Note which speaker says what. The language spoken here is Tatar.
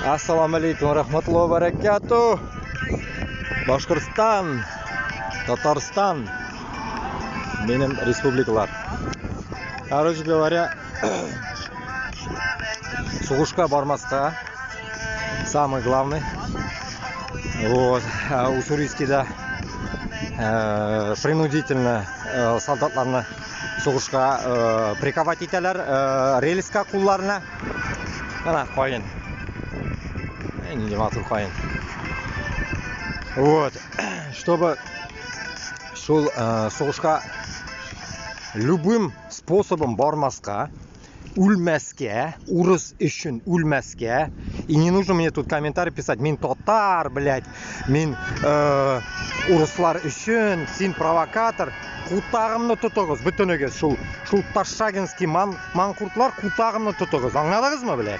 Speaker 1: Ассаламу алейкум рахматуллахи баракату. Башкортстан, Татарстан, минем республикалар. Короче говоря, сугышка бармаска, самый главный. Вот, Уссурийскийда принудительно солдатларны сугышка приковать итәләр, рельска кулларына. Менә каен. Нинди матур каен. Вот, чтобы шул сугышка любым способом бармаска, үлмәскә, урыс өчен үлмәскә. И не нужно мне тут комментарий писать: мин татар, блядь, мин урыслар өчен, син провокатор. Кутагымны тотыгыз, бөтенегез, шул Ташагинский ман, манкуртлар, кутагымны тотыгыз. Аңладыгызмы, блядь?